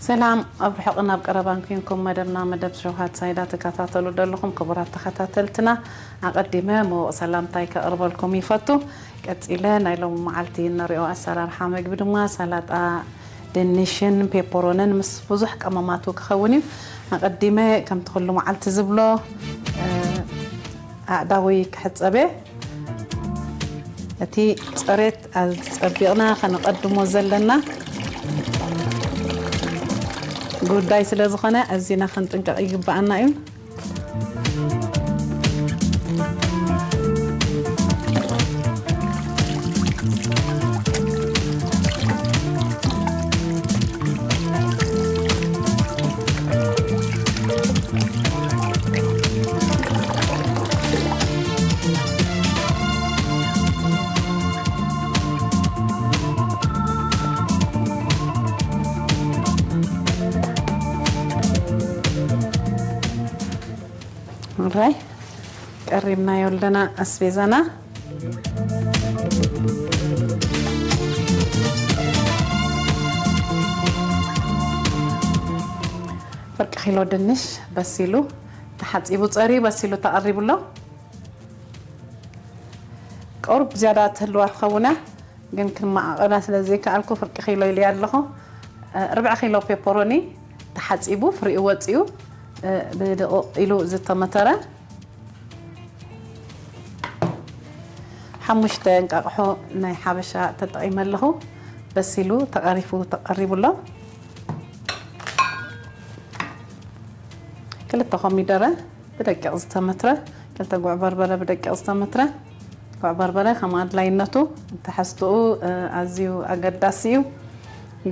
ሰላም፣ ኣብ ርሑቕን ኣብ ቀረባን ኩንኩም መደብና፣ መደብ ሸውሃት ሳይዳ ትከታተሉ ዘለኹም ክቡራት ተኸታተልትና፣ ኣቐዲመ ምዉቕ ሰላምታይ ከቕርበልኩም ይፈቱ። ቀጺለ ናይ ሎሚ መዓልቲ እንሪኦ ኣሰራርሓ መግቢ ድማ ሰላጣ ድንሽን ፔፐሮንን ምስ ብዙሕ ቀመማቱ ክኸውን እዩ። ኣቐዲመ ከምቲ ኩሉ መዓልቲ ዝብሎ፣ እ፣ ኣእዳወይ ክሕጸብ እየ። እቲ ጽሬት ኣጸቢቕና ከነቐድሞ ዘለና ጉዳይ ስለ ዝኾነ፣ ኣዚና ክንጥንቀቕ ይግብኣና እዩ። ራይ ቀሪብናዮ ኣለና ኣስቤዛና። ፍርቂ ኪሎ ድንሽ በሲሉ፣ ተሓጺቡ፣ ጸርዩ፣ በሲሉ ተቐሪቡ ኣሎ። ቁሩብ ዝያዳ ትህልዋ ትኸውን እያ፣ ግን ክመዓቐላ ስለ ዘይከኣልኩ ፍርቂ ኪሎ ኢለያ ኣለኹ። እ፣ ርብዒ ኪሎ ፔፐሮኒ ተሓጺቡ፣ ፍሪኡ ወጺኡ፣ እ፣ ብድቕቕ ኢሉ ዝተመተረ። ሓሙሽተ እንቃቕሖ ናይ ሓበሻ ተጠቒመ ኣለኹ። በሲሉ ተቐሪፉ ተቐሪቡ ኣሎ። ክልተ ኮሚደረ ብደቂቕ ዝተመትረ፣ ክልተ ጉዕ በርበረ ብደቂቕ ዝተመትረ። ጉዕ በርበረ ከም ኣድላይነቱ፣ ትሕዝትኡ፣ እ፣ ኣዝዩ ኣገዳሲ እዩ።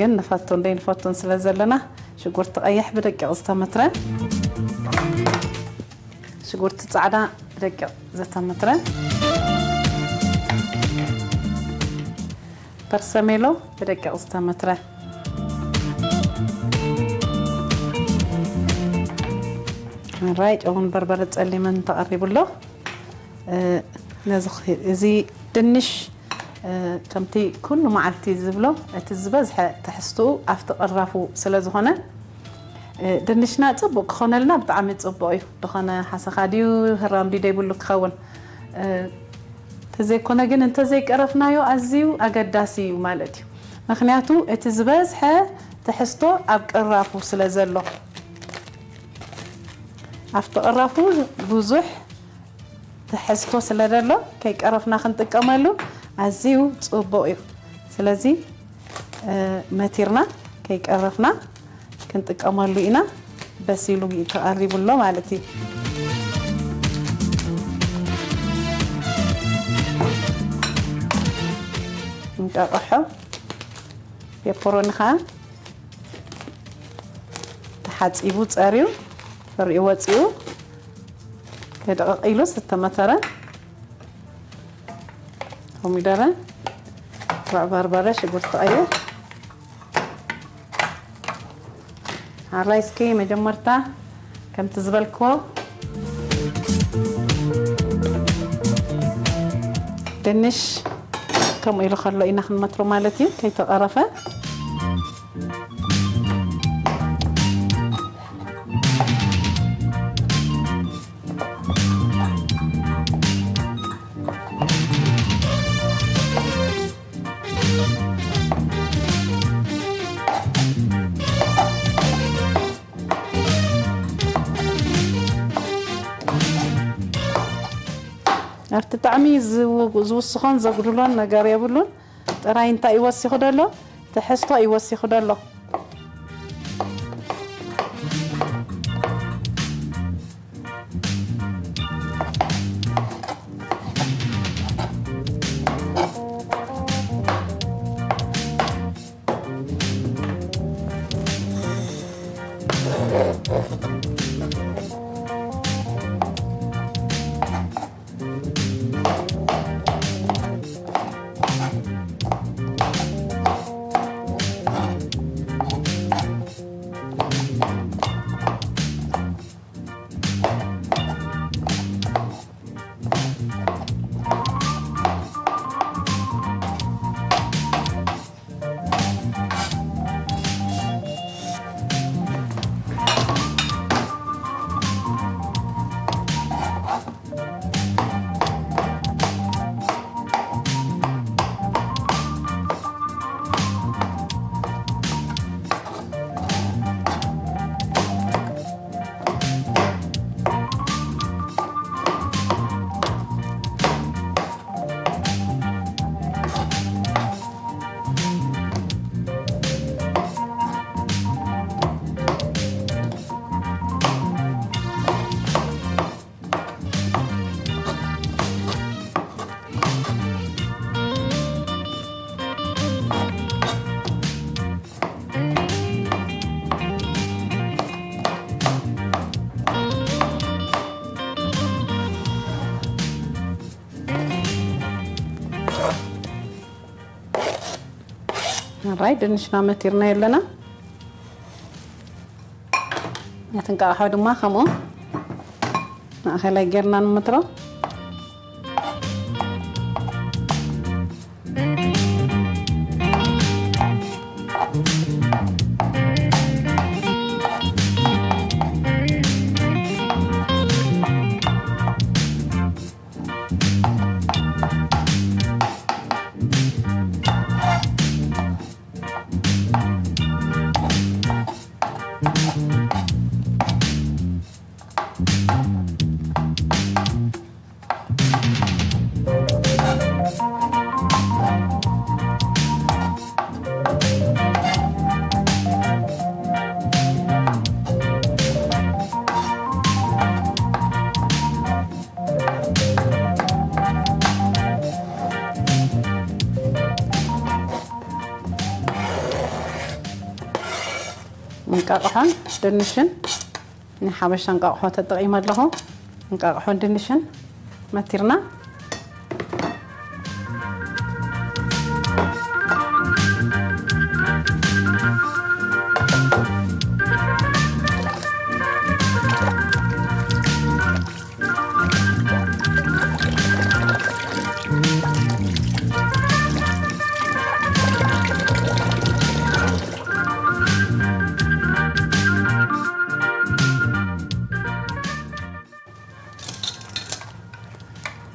ግን ንፈቱን ዘይንፈቱን ስለ ዘለና፣ ሽጉርቲ ቀይሕ ብደቂቕ ዝተመትረ፣ ሽጉርቲ ጻዕዳ ብደቂቕ ዝተመትረ፣ ፐርሰሜሎ ብደቂቕ ዝተመትረ። ራይ ጨውን በርበረ ጸሊምን ተቐሪቡ ኣሎ። እ፣ ነዚ ኽ-፣ እዚ ድንሽ፣ እ፣ ከምቲ ኩሉ መዓልቲ ዝብሎ፣ እቲ ዝበዝሐ ትሕዝትኡ ኣብቲ ቅራፉ ስለ ዝኾነ፣ እ፣ ድንሽና ጽቡቕ ክኾነልና ብጣዕሚ ጽቡቕ እዩ። ዝኾነ ሓሰኻ ድዩ ህራም ድዩ ደይብሉ ክኸውን። እ፣ እንተዘይኮነ ግን እንተዘይቀረፍናዮ ኣዝዩ ኣገዳሲ እዩ ማለት እዩ። ምኽንያቱ እቲ ዝበዝሐ ትሕዝቶ ኣብ ቅራፉ ስለ ዘሎ፣ ኣብቲ ቅራፉ ብዙሕ ትሕዝቶ ስለ ዘሎ ከይቀረፍና ክንጥቀመሉ ኣዝዩ ጽቡቕ እዩ። ስለዚ፣ እ፣ መቲርና ከይቀረፍና ክንጥቀመሉ ኢና። በሲሉ ተቐሪቡ ኣሎ ማለት እዩ። እንቃቕሖ ፔፐሮኒ ኸኣ ተሓጺቡ ጸርዩ ፍሪኡ ወጺኡ ከድቕቕ ኢሉ ዝተመተረ ኮሚደረ፣ ጉዕ በርበረ፣ ሽጉርቲ ቀይሕ። ሓራይ እስኪ መጀመርታ ከምቲ ዝበልክዎ ድንሽ ከምኡ ኢሉ ከሎ ኢና ክንመትሮ ማለት እዩ፣ ከይተቐረፈ። ኣብቲ ጣዕሚ ዝው-፣ ዝውስኾን ዘጉድሎን ነገር የብሉን። ጥራይ እንታይ እዩ ወሲኹ ደሎ? ትሕዝቶ እዩ ወሲኹ ደሎ። ራይ ድንሽና መቲርና የለና። ነቲ እንቃቕሖ ድማ ከምኡ ማእኸላይ ጌርና ንምትሮ። እንቃቕሖን ድንሽን ናይ ሓበሻ እንቃቕሖ ተጠቒመ ኣለኹ። እንቃቕሖን ድንሽን መቲርና።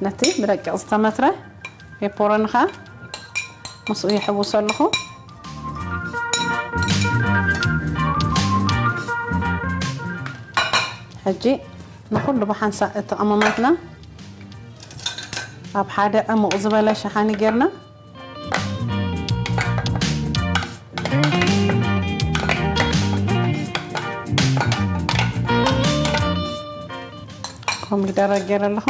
ነቲ ብደቂቕ ዝተመትረ ፔፐሮኒ ኸኣ ምስኡ ይሕውሶ ኣለኹ። ሕጂ ንኹሉ ብሓንሳእ እቲ ቀመማትና ኣብ ሓደ ዕሙቕ ዝበለ ሸሓኒ ጌርና ኮሚደረ ጌረ ኣለኹ።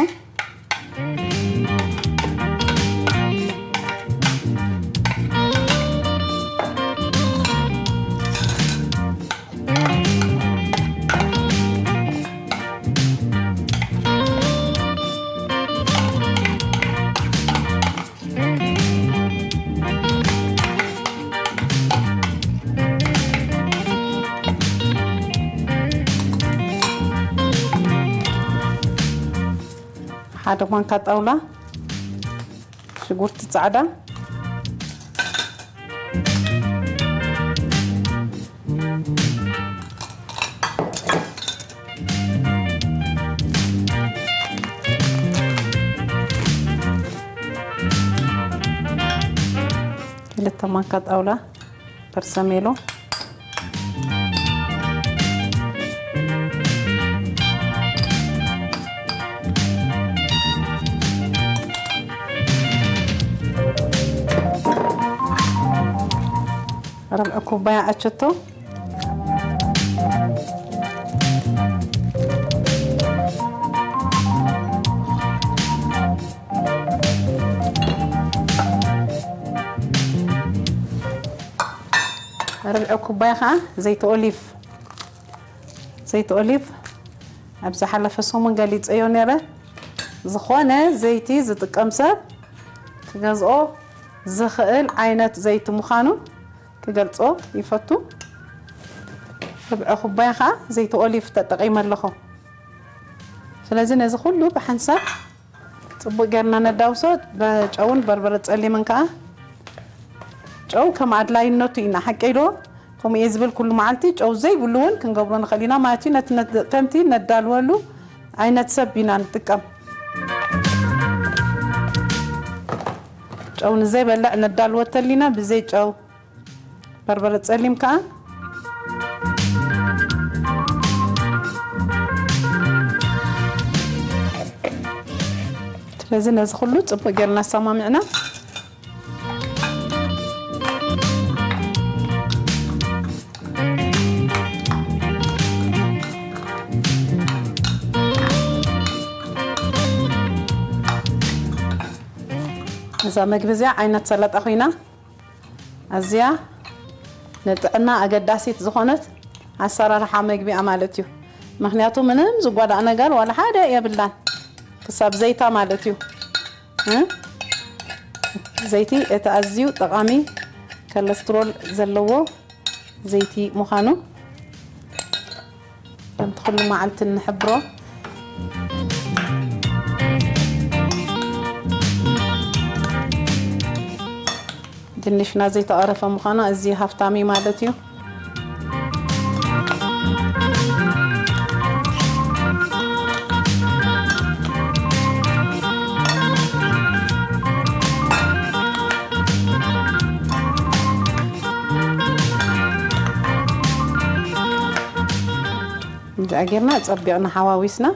ሓደ ማንካ ጣውላ ሽጉርቲ ጻዕዳ፣ ክልተ ማንካ ጣውላ በርሰሜሎ፣ ርብዒ ኩባያ ኣቸቶ፣ ርብዒ ኩባያ ኸዓ ዘይቲ ኦሊቭ። ዘይቲ ኦሊቭ ኣብ ዝሓለፈ ሰሙን ገሊፀዮ ነይረ። ዝኾነ ዘይቲ ዝጥቀም ሰብ ክገዝኦ ዝኽእል ዓይነት ዘይቲ ምዃኑ ክገልጾ ይፈቱ። ርብዒ ኩባያ ኸዓ ዘይቲ ኦሊቭ ተጠቒመ ኣለኹ። ስለዚ ነዚ ኩሉ ብሓንሳብ ጽቡቕ ጌርና ነዳውሶ። ጨውን በርበረ ጸሊምን ከኣ፣ ጨው ከም ኣድላይነቱ ኢና፣ ሓቀይ ዶ? ከምኡ እየ ዝብል፣ ኩሉ መዓልቲ ጨው ዘይብሉ እውን ክንገብሮ ንኽእል ኢና ማለት እዩ። ነቲ ነት-፣ ከምቲ ነዳልወሉ ዓይነት ሰብ ኢና ንጥቀም። ጨው ንዘይበልዕ ነዳልዎ ተሊና ብዘይ ጨው፣ በርበረ ጸሊም ከኣ። ስለዚ ነዚ ኩሉ ጽቡቕ ጌርና ኣሰማሚዕና፣ እዛ መግቢ እዚኣ ዓይነት ሰላጣ ኮይና፣ ኣዝያ ንጥዕና ኣገዳሲት ዝኾነት ኣሰራርሓ መግቢ እያ ማለት እዩ። ምኽንያቱ ምንም ዝጓዳእ ነገር ዋላ ሓደ የብላን፣ ክሳብ ዘይታ ማለት እዩ። እ? ዘይቲ እቲ ኣዝዩ ጠቓሚ ኮለስትሮል ዘለዎ ዘይቲ ምዃኑ ከምቲ ኩሉ መዓልቲ እንሕብሮ። ድንሽና ዘይተቐረፈ ምዃኑ እዚ ሃፍታሚ ማለት እዩ። እንዲኣ ጌርና ጸቢቕና ሓዋዊስና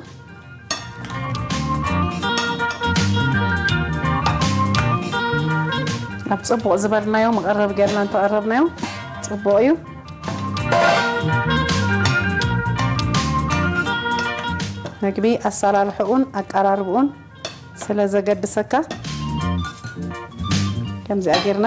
ኣብ ጽቡቕ ዝበልናዮ መቐረብ ጌርና እንተቐረብናዮ ጽቡቕ እዩ። መግቢ ኣሰላልሕኡን ኣቀራርብኡን ስለ ዘገድሰካ ከምዚኣ ጌርና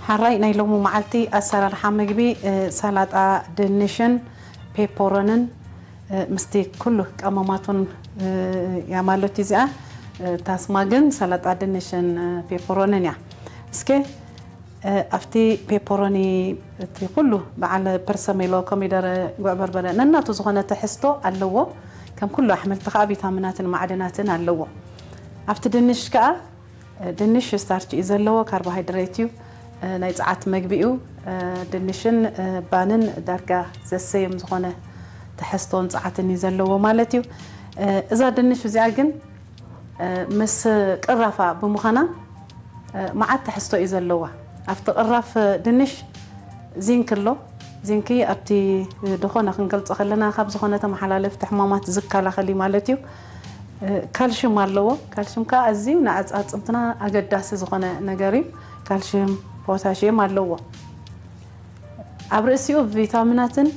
ሓራይ ናይ ሎሚ መዓልቲ ኣሰራርሓ ምግቢ፣ እ፣ ሰላጣ ድንሽን ፔፐሮንን፣ እ፣ ምስቲ ኩሉ ቀመማቱን፣ እ፣ እያ ማለት እዚኣ። እ፣ ታስማ ግን ሰላጣ ድንሽን፣ እ፣ ፔፐሮንን እያ። እስከ፣ እ፣ ኣብቲ ፔፐሮኒ እቲ ኩሉ በዓል ፐርሰሜሎ፣ ኮሚደረ፣ ጉዕ በርበረ ነናቱ ዝኾነ ትሕዝቶ ኣለዎ። ከም ኩሉ ኣሕምልቲ ከኣ ቪታሚናትን ማዕድናትን ኣለዎ። ኣብቲ ድንሽ ከኣ ድንሽ ስታርች እዩ ዘለዎ፣ ካርቦሃይድሬት እዩ፣ እ፣ ናይ ጸዓት መግቢ እዩ። እ፣ ድንሽን፣ እ፣ ባንን ዳርጋ ዘሰዮም ዝኾነ ትሕዝቶን ጸዓትን እዩ ዘለዎ ማለት እዩ። እ፣ እዛ ድንሽ እዚኣ ግን፣ እ፣ ምስ ቅራፋ ብምዃና፣ እ፣ መዓት ትሕዝቶ እዩ ዘለዋ። ኣብቲ ቅራፍ ድንሽ ዚንክ ኣሎ። ዚንኪ ኣብቲ ድኾነ ክንገልጾ ከለና ካብ ዝኾነ ተመሓላለፍቲ ሕማማት ዝከላኸል እዩ ማለት እዩ። ካልሽም ኣለዎ። ካልሽም ከኣ ኣዝዩ ንኣጻጽምትና ኣገዳሲ ዝኾነ ነገር እዩ። ካልሽም፣ ፖታሽየም ኣለዎ። ኣብ ርእሲኡ ቪታሚናትን፣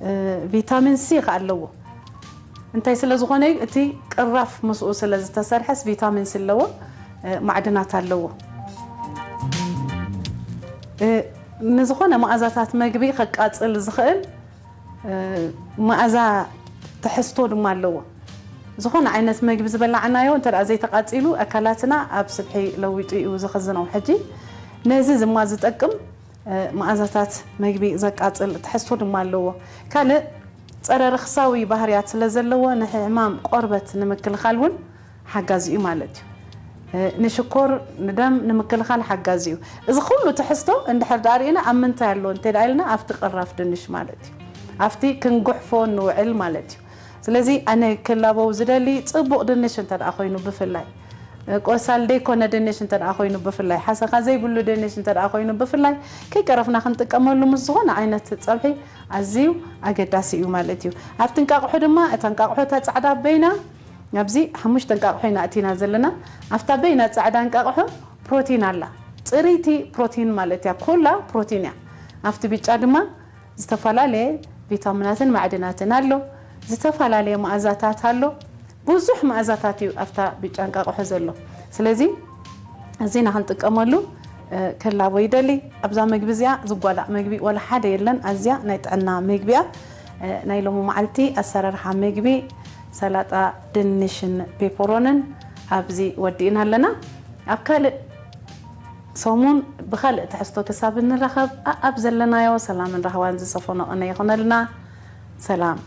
እ፣ ቪታሚን ሲ ከኣ ኣለዎ። እንታይ ስለ ዝኾነ እዩ? እቲ ቅራፍ ምስኡ ስለ ዝተሰርሐስ ቪታሚን ሲ ኣለዎ፣ እ፣ ማዕድናት ኣለዎ። እ፣ ንዝኾነ መኣዛታት መግቢ ከቃጽል ዝኽእል፣ እ፣ መኣዛ ትሕዝቶ ድማ ኣለዎ። ዝኾነ ዓይነት መግቢ ዝበላዕናዮ እንተ ደኣ ዘይተቃጺሉ ኣካላትና ኣብ ስብሒ ለዊጡ እዩ ዝኽዝኖ። ሕጂ ነዚ ድማ ዝጠቅም፣ እ፣ መኣዛታት መግቢ ዘቃጽል ትሕዝቶ ድማ ኣለዎ። ካልእ ጸረ ርኽሳዊ ባህርያት ስለ ዘለዎ ንሕማም ቆርበት ንምክልኻል እውን ሓጋዚ እዩ ማለት እዩ። እ፣ ንሽኮር፣ ንደም ንምክልኻል ሓጋዚ እዩ። እዚ ኩሉ ትሕዝቶ እንድሕር ደኣ ርኢና ኣብ ምንታይ ኣሎ እንተ ደኣ ኢልና ኣብቲ ቅራፍ ድንሽ ማለት እዩ። ኣብቲ ክንጉሕፎ ንውዕል ማለት እዩ። ስለዚ ኣነ ክላበው ዝደሊ ጽቡቕ ድንሽ እንተ ደኣ ኮይኑ ብፍላይ፣ እ፣ ቆሳል ዘይኮነ ድንሽ እንተ ደኣ ኮይኑ ብፍላይ፣ ሓሰኻ ዘይብሉ ድንሽ እንተ ደኣ ኮይኑ ብፍላይ፣ ከይቀረፍና ክንጥቀመሉ ምስ ዝኾነ ዓይነት ጸብሒ ኣዝዩ ኣገዳሲ እዩ ማለት እዩ። ኣብቲ እንቃቕሖ ድማ፣ እታ እንቃቕሖ እታ ጻዕዳ በይና፣ ኣብዚ ሓሙሽተ እንቃቕሖ ኢና ኣእቲና ዘለና። ኣብታ በይና ጻዕዳ እንቃቕሖ ፕሮቲን ኣላ። ጽርይቲ ፕሮቲን ማለት እያ። ኩላ ፕሮቲን እያ። ኣብቲ ብጫ ድማ ዝተፈላለየ ቪታሚናትን ማዕድናትን ኣሎ። ዝተፈላለየ መኣዛታት ኣሎ። ብዙሕ መኣዛታት እዩ ኣብታ ብጫ እንቃቕሖ ዘሎ። ስለዚ እዚና ክንጥቀመሉ፣ እ፣ ክላቦ ይደሊ። ኣብዛ መግቢ እዚኣ ዝጓዳእ መግቢ ወላ ሓደ የለን። ኣዝያ ናይ ጥዕና መግቢ እያ። እ፣ ናይ ሎሚ መዓልቲ ኣሰራርሓ መግቢ ሰላጣ ድንሽን ፔፐሮንን ኣብዚ ወዲእና ኣለና። ኣብ ካልእ ሰሙን ብኻልእ ትሕዝቶ ክሳብ እንራኸብ፣ ኣኣብ ዘለናዮ ሰላምን ራህዋን ዝሰፈኖ ቅነ ይኹነልና። ሰላም።